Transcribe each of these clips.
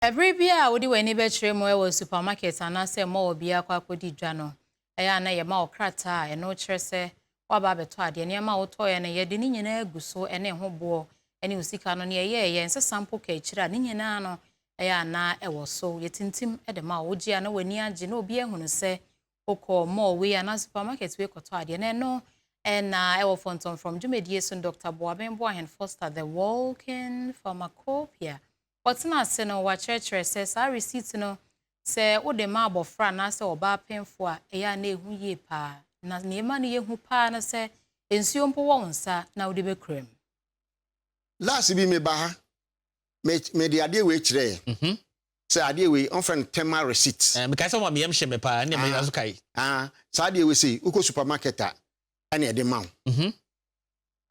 Ɛberɛ bi a wode w'ani bɛkyerɛ mu wɔ supermarket anaasɛ mall bi akɔ akɔdi dwa no, ɛyɛ a na yɛma wo krataa a ɛno kyerɛ sɛ woaba abɛtɔ adeɛ. Nneɛma a wotɔeɛ no, yɛde ne nyinaa agu so ne ho boɔ ne wo sika no, nea ɛyɛɛyɛ, nsesa mpo ka akyire a, ne nyinaa no ɛyɛ a na ɛwɔ so. Yɛtintim de ma wo. Wogye a na w'ani agye na obi ahunu sɛ wokɔ mall wei anaa supermarket wei kɔtɔ adeɛ. Na ɛno ɛna ɛwɔ Fɔntɔmfrɔm dwumadie so. Dr. Boaben Boahen Foster, the walking pharmacopoeia, wɔtena ase no wakyerɛkyerɛ sɛ saa receipt no, sɛ wode ma abɔfra anaasɛ ɔbaa pemfo a, ɛyɛ a na ɛhu yie paa. Na nneɛma no yɛhu paa no sɛ nsuo mpo wɔ wo nsa na wode bɛkura mu. Last bi meba ha, mede adeɛ wei kyerɛ sɛ adeɛ wei ɔmfrɛ no thermal receipt. Mekae sɛ ɔma meyam hyɛ me paa ne meyɛ so kae. Ah, saa adeɛ wei sei, wokɔ supermarket a, ɛne ɛde ma wo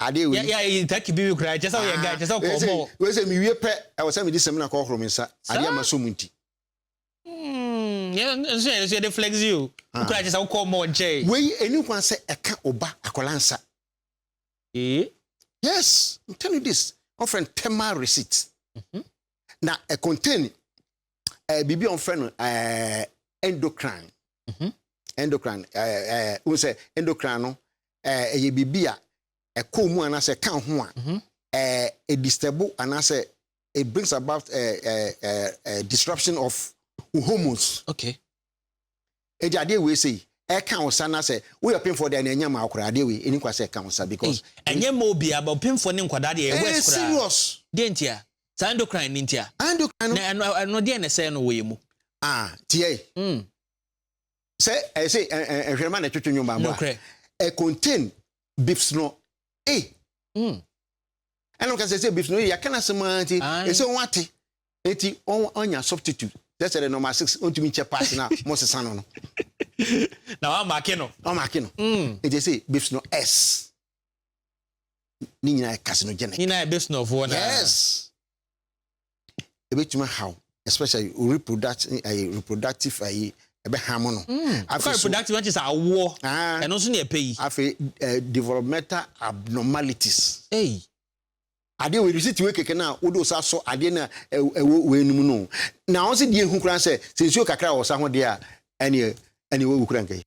adeɛ wei. Yɛ taki bi koraa kyɛ sɛ woyɛ guy, kyɛ sɛ wokɔ mall. Wei sɛ mewie pɛ, ɛwɔ sɛ mede sɛm na kɔhoro me nsa adeɛ ama so mu nti. Nso yɛ nso yɛde flexi o, wokora kyɛ sɛ wokɔ mall nkyɛn. Wei ɛni kwan sɛ ɛka ɔba akwadaa nsa. Yes, I'm telling you, this ɔfrɛ no thermal receipt na ɛ contain biribi a ɔfrɛ no endocrine. Endocrine ɛɛ ɛɛ n sɛ endocrine no ɛyɛ biribi a ɛkɔ mu anaasɛ ɛka ho a ɛ disturb anaasɛ it brings about ɛɛ ɛɛ ɛɛ disruption of hormones. Eti adeɛ wei sei ɛka wo sa na sɛ woyɛ pemfoɔ deɛ na ɛnyɛ ma akora adeɛ wei ɛni kwa sɛ ɛka wo sa because. Ɛnyɛ ma obi aba pemfoɔ ne nkwadaa deɛ, ɛyɛ worse koraa. Serious. Deɛ ntia saa endocrine ne ntia? Endocrine no. Na ɛno deɛ na ɛsɛe no wɔ yɛ mu? Ah, tie. Sɛ ɛyɛ sɛ ɛ ɛhwɛrɛma na ɛtwitwi nwom baako a ɛ contain bisphenol A. Ɛna wɔka sɛ bisphenol A yɛaka no asɛm ara nti ɛsɛ wɔn ate nti wɔn ɔnya substitute sɛ de number 6 ɔntumi nkyɛ pass na mo sesa no. Na wamake no. Ɔmake no. Nti sɛ bisphenol S ne nyinaa yɛ carcinogenic. Nyinaa yɛ bisphenolfoɔ na. Yes, ebetumi haw, especially reproductive ɛyɛ reproductive ɛyɛ ɛbɛha mo no. Afei so reproductive wɔn ti sɛ awoɔ. Ɛno nso ne ɛpɛ yi. Afei developmental abnormalities. Hey. Adeɛ wei, receipt wei kɛkɛ na wode wo sa sɔ adeɛ na ɛwɔ wei no mu no, na wɔn sɛ deɛ ehu koraa sɛ nsuo kakra wɔ sa ho deɛ a, ɛneɛ wɔwu kura nkɛyi.